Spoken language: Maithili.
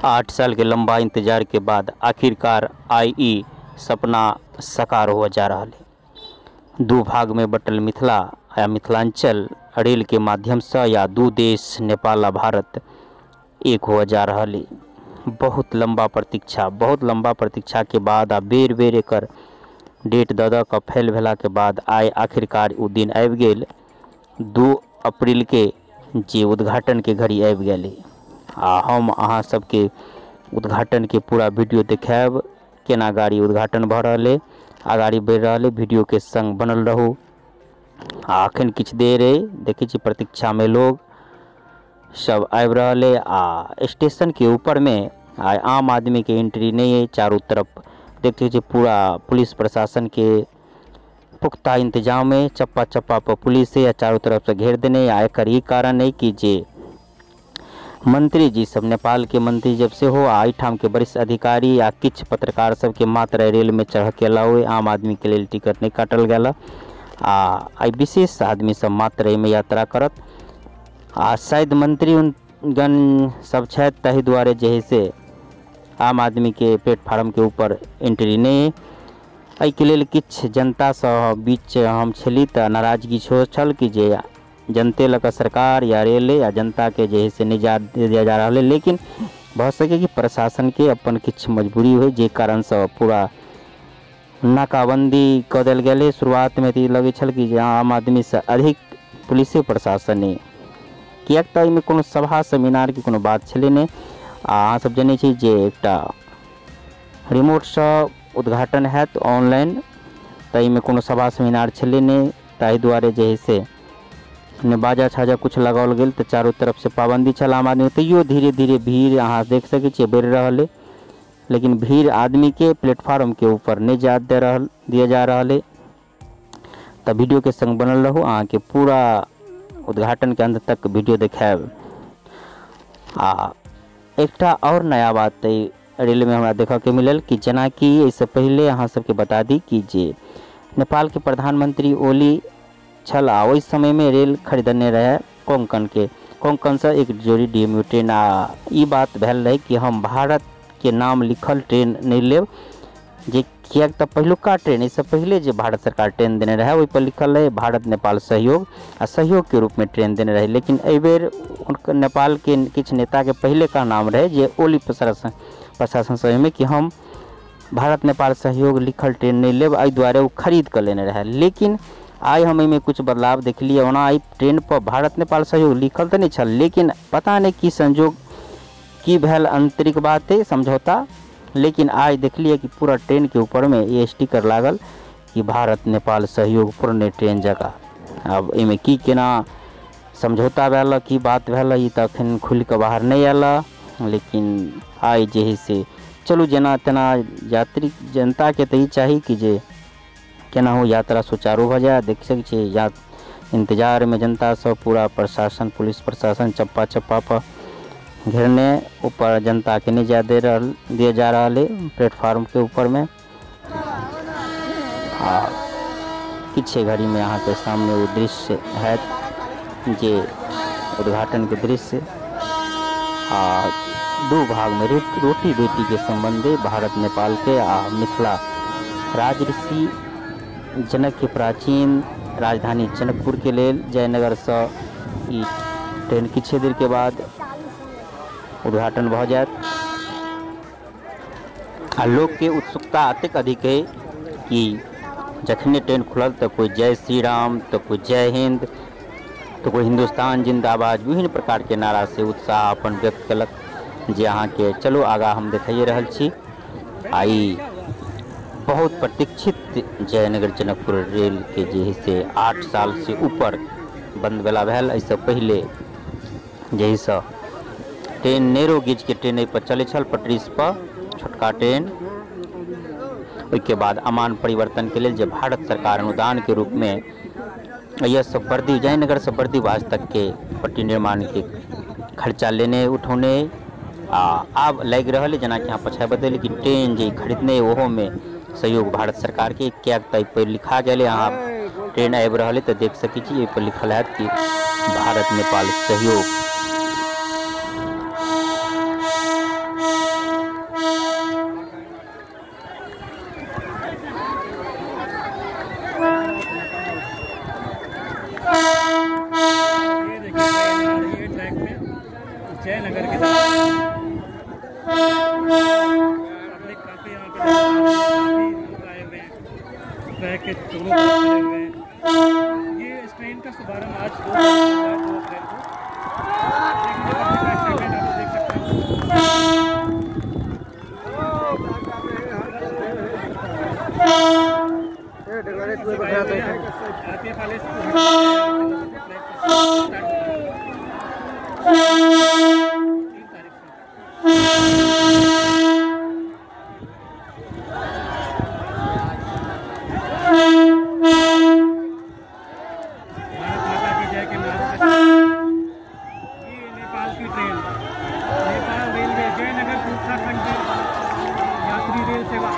8 साल के लंबा इंतजार के बाद आखिरकार आई ई सपना साकार हुआ जा रहा है। दो भाग में बटल मिथिला या मिथिलांचल रेल के माध्यम से या दो देश नेपाल आ भारत एक हुआ जा रहा है। बहुत लंबा प्रतीक्षा के बाद आ बेर बेर एकर डेट the the fail भेला के बाद आइ आखिरकार उ दिन आबि गेल। 2 अप्रैल के जे उद्घाटन के घड़ी आबि गेल। आ हम अहाँ सबके उद्घाटन के पूरा वीडियो देखायब, केना गाड़ी उद्घाटन भऽ रहल है, आगाड़ी बढ़ि रहल है। वीडियो के संग बनल रहू। आ अखन किछु देर है, देखै छी प्रतीक्षा में लोग सब आबि रहल है। आ स्टेशन के ऊपर में आ आम आदमी के एंट्री नहीं है। चारों तरफ देखै छी पूरा पुलिस प्रशासन के पुख्ता इंतजाम है। चप्पा चप्पा पर पुलिस है, चारों तरफ से घेर देने। आ एकर ई कारण है कि जे मंत्री जी सब नेपाल के मंत्री जब से हो आ एहिठाम के वरिष्ठ अधिकारी आ किछु पत्रकार सबके मात्र रेल में चढ़ के अलावे आम आदमी के लेल टिकट नहीं काटल गेल। आ आई विशेष आदमी सब मात्र एहिमे यात्रा करत। आ शायद मंत्री गण सब छथि, ताहि दुआरे जे है से आम आदमी के प्लेटफार्म के ऊपर एंट्री नहीं है। एहिके लेल किछु जनतासँ बीच हम छली तऽ नाराजगी सेहो छल कि जे जनते लऽ कऽ सरकार या रेल या जनता के जे है से नहीं जा दिया जा रहल है। लेकिन भऽ सकै कि प्रशासन के अपन किछु मजबूरी होइ, जे कारणसँ पूरा नाकाबंदी कऽ देल गेलै। शुरुआतमे तऽ ई लगै छल कि जे आम आदमीसँ अधिक पुलिसे प्रशासन अइ, किएक तऽ एहिमे कोनो सभा सेमिनारके कोनो बात छलै नहि। आ अहाँ सब जनै छी जे एकटा रिमोटसँ उद्घाटन हैत ऑनलाइन, ताहिमे कोनो सभा सेमिनार छलै नहि। ताहि दुआरे जे है से ने बाजा छाजा कुछ लगाओल गेल, तऽ चारू तरफ से पाबंदी छल आम आदमी। तैयो धीरे धीरे भीड़ अहाँ देख सकै छियै बढ़ि रहल है, लेकिन भीड़ आदमी के प्लेटफार्म के ऊपर नहीं जा दे रहल दिया जा रहल है। तऽ वीडियो के संग बनल रहू, अहाँके पूरा उद्घाटन के अंत तक वीडियो देखायब। आ एकटा और नया बात रेल में हमरा देखऽ के मिलल कि जेनाकि एहिसँ पहिले अहाँ सबके बता दी कि जे नेपाल के प्रधानमंत्री ओली छल आ ओहि समय में रेल खरीदने रहे कोंकण के, कोंकणसँ एक जोड़ी डीएमयू ट्रेन। आ ई बात भेल रहै कि हम भारत के नाम लिखल ट्रेन नहीं लेब, जे किएक तऽ पहिलुका ट्रेन एहिसँ पहिले जे भारत सरकार ट्रेन देने रहै ओहिपर लिखल रहै भारत नेपाल सहयोग, आ सहयोग के रूपमे ट्रेन देने रहै। लेकिन एहिबेर हुनकर नेपाल के किछु नेताके पहिले का नाम रहै जे ओली प्रशासन समयमे कि हम भारत नेपाल सहयोग लिखल ट्रेन नहीं लेब, एहि दुआरे ओ खरीद कऽ लेने रहै। लेकिन आइ हम एहिमे कुछ बदलाव देखलियै। ओना एहि ट्रेन पर भारत नेपाल सहयोग लिखल तऽ नहि छल, लेकिन पता नहि की संजोग की भेल आंतरिक बात है समझौता, लेकिन आइ देखलियै कि पूरा ट्रेन के ऊपर में ये स्टिकर लागल कि भारत नेपाल सहयोग पुरने ट्रेन जकाँ। आब एहिमे की केना समझौता भेल, की बात भेल, ई तऽ अखन खुलि कऽ बाहर नहि आयल। लेकिन आइ जे है से चलू जेना तेना यात्री जनताके तऽ ई चाही कि जे केनाहु यात्रा सुचारू भऽ जाय। देख सकै छियै या इंतजारमे जनता सब पूरा प्रशासन पुलिस प्रशासन चप्पा चप्पा पर घेरने ऊपर जनता के नहीं जाय दे रहल दिया जा रहल है प्लेटफार्म के ऊपर में। आ किछे घड़ी में अहाँ के सामने वो दृश्य हैत जे उद्घाटन के दृश्य। आ दू भाग में रोटी बेटी के संबंधे भारत नेपाल के आ मिथिला राजऋषि जनक के प्राचीन राजधानी जनकपुर के लेल जयनगरसँ ई ट्रेन किछे देर के बाद उद्घाटन भऽ जायत। आ लोक के उत्सुकता अतेक अधिक है कि जखने ट्रेन खुलल तऽ कोई जय श्री राम, तऽ कोई जय हिंद, तऽ कोई हिंदुस्तान जिंदाबाद, विभिन्न प्रकार के नारा से उत्साह अपन व्यक्त केलक जे अहाँके चलू आगाँ हम देखाइए रहल छी। आ ई बहुत प्रतीक्षित जयनगर जनकपुर रेल के जे है से 8 साल से ऊपर बंद भेला भेल। एहिसँ पहिले जे से ट्रेन नेरो गेज के ट्रेन एहि पर चलै छल पटरी पर छोटका ट्रेन। ओहिके बाद अमान परिवर्तन के लेल जे भारत सरकार अनुदान के रूप में यह सब बर्दी जयनगर से बर्दीवास तक के पट्टी निर्माण के खर्चा लेने उठौने आ आब लागि रहल है। जेनाकि अहाँ पछा बतेली कि ट्रेन जे खरीदने ओहोमे सहयोग भारत सरकार के, किएक तऽ एहिपर लिखा गेलै। अहाँ ट्रेन आबि रहल है तऽ देख सकै छी एहिपर लिखल हैत कि भारत नेपाल सहयोग। जयनगर के तरफ। पब्लिक काफ़ी यहाँ पे लोग आए हुए हैं, ट्रैक के दोनों तरफ खड़े हुए हैं। ये इस ट्रेन का शुभारंभ आज 2 अप्रैल को। आप देख सकते हैं। भारतीय पैलेस 3 तारीख से। भारत माता की जय के नारे से ये नेपाल की ट्रेन, नेपाल रेलवे जयनगर उत्तराखंड की यात्री रेल सेवा।